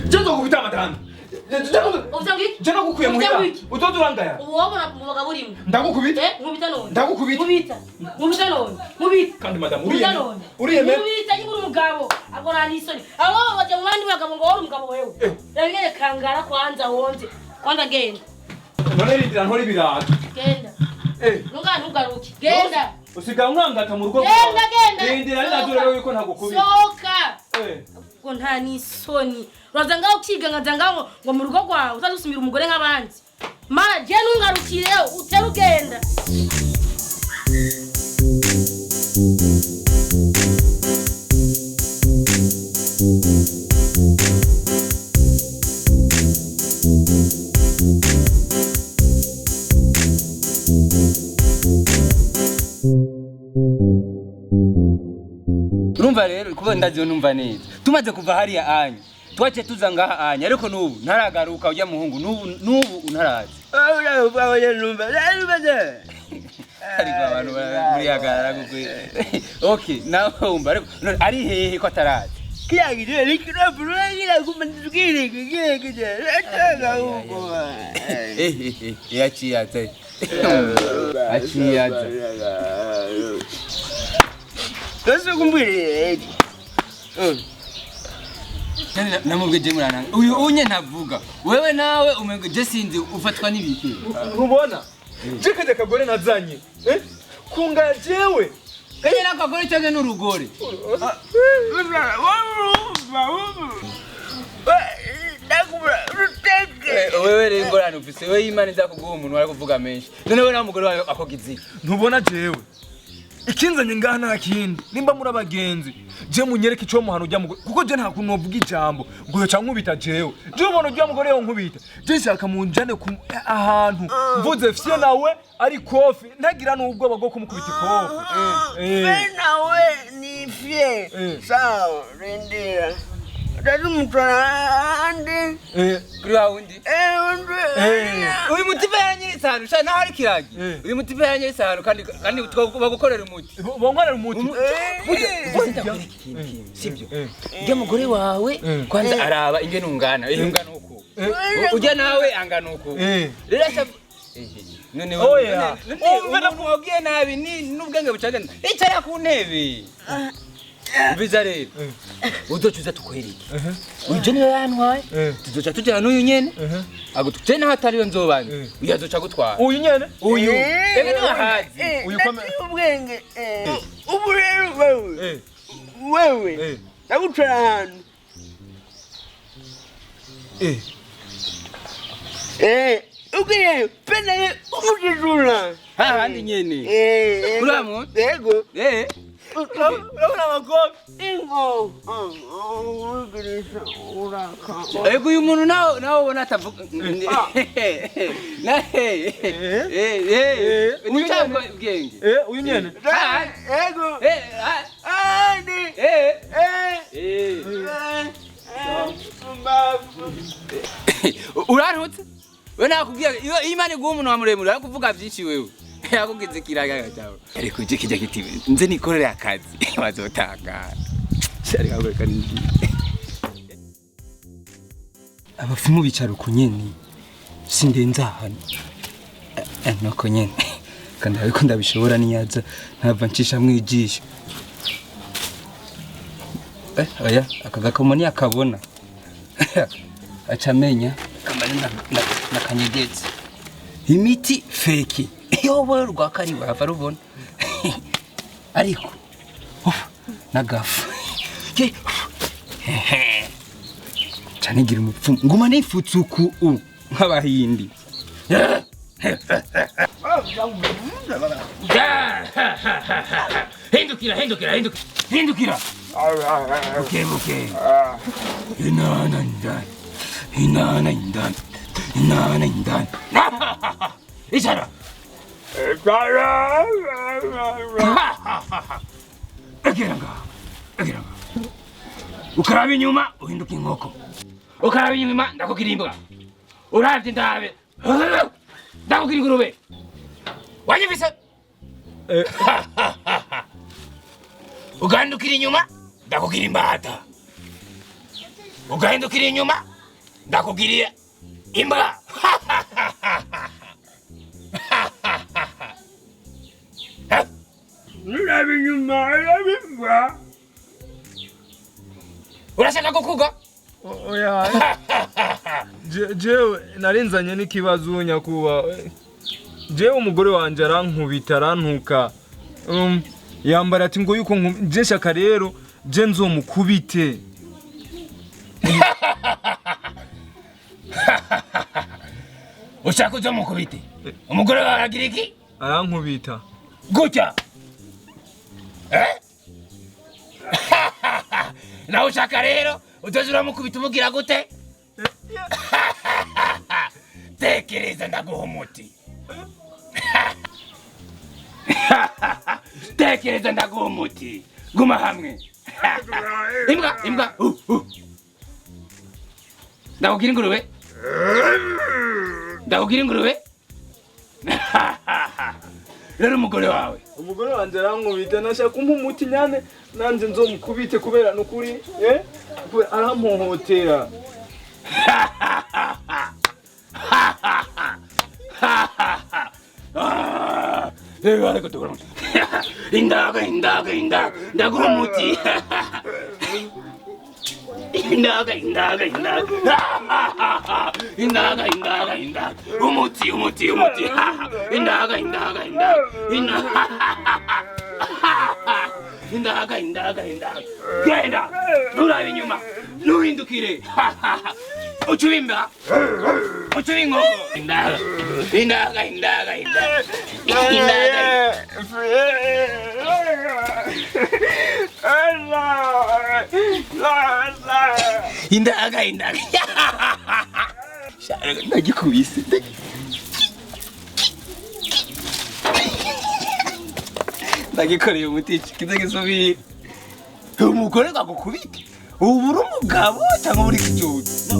Je nzokubita madame. Uvuze ngo iki? Je nagukuye Uvuze muhira. ngo iki? Uzoza urangaya. Ubu wabona mu bagabo urimo. Ndagukubita. Eh, nkubita none. Ndagukubita. Nkubita. Nkubita none. Nkubita. Kandi madame Nkubita uriyemera. none. Uriyemera. Nkubita nyine uri umugabo. Ako nta n'isoni. Abo bajya mu bandi bagabo ngo wowe uri umugabo wewe. Eh. Rero kangara kwanza wonze. Kwanza genda. None rindira ntore ibirato. Genda. Eh. Nunga ntugaruke. Genda. Usigaye unkangata mu rugo. Genda genda. Rindira ninazo rero yuko ntagukubita. Sohoka. Eh. Ngo nta n'isoni. Uraza ngaho ukigangaza ngaho ngo mu rugo rwawe utazusumira umugore nk'abandi. Mara je ntungarukire utere ugenda. Urumva rero kuba ndaziyo numva neza. Tumaze kuva hariya anya. Twace tuza ngaha anya ariko nubu ntaragaruka ujya muhungu nubu nubu untaraza. Ariko abantu muri hagarara kugwe. Okay, nawe wumva ariko none ari hehe ko ataraza? Eh eh eh yaciye aza. Aciye aza. Namubwe je murananga. Uyu unye ntavuga. Wewe nawe umengo je sinzi ufatwa n'ibiki. Ntubona? Je kajya kagore nazanye. Eh? Kungaya jewe. Kanye nakagore cyangwa n'urugore. Wewe rero ingorane ufise wewe Imana izakuguha umuntu wari kuvuga menshi. None wewe nawe umugore wawe akogize iki? Ntubona jewe. Ikinzanye ngaha nta kindi. Nimba muri abagenzi, je munyereke ico muhano ujya mugore kuko je nta kuntu novuga ijambo ngo yoca nkubita jewe. Je ubona ujya mugore yo nkubita. Je nshaka munjane ku ahantu mvuze fye nawe ari kofi ntagira n'ubwoba bwo kumukubita ikofi. Eh. Nawe ni fye Eh. sawa rindira ndatumutwara andi. Eh. Kuri wa wundi. Undi. Eh. Uyu mutipe yanyiritse ahantu sha naho ari kiragi. Eh. Uyu mutipe yanyiritse ahantu kandi kandi bagukorera umuti. Bonkorera umuti. Burya ndakwereka ikintu kimwe, sibyo? Eh. Ujya mugore wawe Eh. kwanza araba ingene ungana, eh ungana uko. Ujya nawe angana uko. Eh. Rero acha none Oya. none umuntu wabwiye nabi ni n'ubwenge bucagana. Icara ku ntebe. Umviza rero. Uzoca uza tukwereke. Uyu niwe yantwaye. Eh. Tuzoca tujana n'uyu nyene. Eh. Agutuje naho atariyo nzobanza. Eh. Uyu azoca agutwara. Uyu nyene? Uyu. Ebe niwe ahazi. Uyu Ndaciye ubwenge ubu rero wewe Eh. wewe Eh. ndagutwara ahantu. Eh. Ugiye penaye umujijura. Hahandi nyene. Eh. Uramwo? Yego. Eh. Urabona amakofi? Ingo ugirisha uraka. Ego uyu muntu nawe nawe ubona atavuga. Na eh eh Uyu ni cyangwa ubwenge. Eh, uyu nyene? Yego. Eh ah, Andi. eh Eh. eh. Mbavu. Urarutse? We nakubwiye iyo Imana iguha umuntu wa muremure arakuvuga byinshi wewe. Yakugize kiragaga cyawe. Ariko je kijya kiti nze nikorere akazi bazotangara. Shari kawe niki. Abafumu bicara uku nyene sindenza hano. Nuko nyene kandi ariko ndabishobora niyaza ntava ncisha mwijisho. Oya aka gakomo akabona aca amenya kamara nakanyegetse imiti feki iyo wowe rwakari wava rubona ariko uf, nagafu Ye, uf. Ca nigira umupfumu nguma nifutse uku u nk'abahindi. Hindukira hindukira hindukira hindukira buke buke inana indani inana indani inana indani icara egera ngaha egera ngaha ukaraba inyuma uhinduka inkoko ukaraba inyuma ndakugira imbwa uravye ndabe ndakugira ingurube. Wanyumvise? Ugahindukira inyuma ndakugira imbata, ugahindukira inyuma ndakugira imbwa. Nuraba inyuma uraba imbwa. Urashaka gukuga? Oya. Jewe narinzanye n'ikibazo nyakuba. Jewe umugore wanje arankubita arantuka. Yambara ati ngo yuko nje nshaka rero je nzomukubite. Ushaka uzomukubite? Umugore wawe aragira iki? Arankubita. Gutya. Nawe ushaka rero utoze uramukubita umubwira gute? Tekereza ndaguha umuti. Tekereza ndaguha umuti. Guma hamwe. Imbwa, imbwa. Ndakubwira ingurube. Ndakubwira ingurube. Rero umugore wawe. Umugore wanje arankubita nashaka kumpa umuti nyane nanje nzomukubite kubera nukuri kubera arampohotera. Indaga indaga indaga ndaguha umuti. Indaga indaga indaga indaga indaga indaga umuti umuti umuti indaga indaga indaga indaga indaga indaga genda nurabe inyuma nuhindukire ucubimba ucuba inkoko indaga indaga indaga indaga indaga. Indaga indaga. Ndagikubise. Ndagikoreye umuti kize gisubire. Umugore agukubite. Ubu uri umugabo cyangwa uri kijuju? No.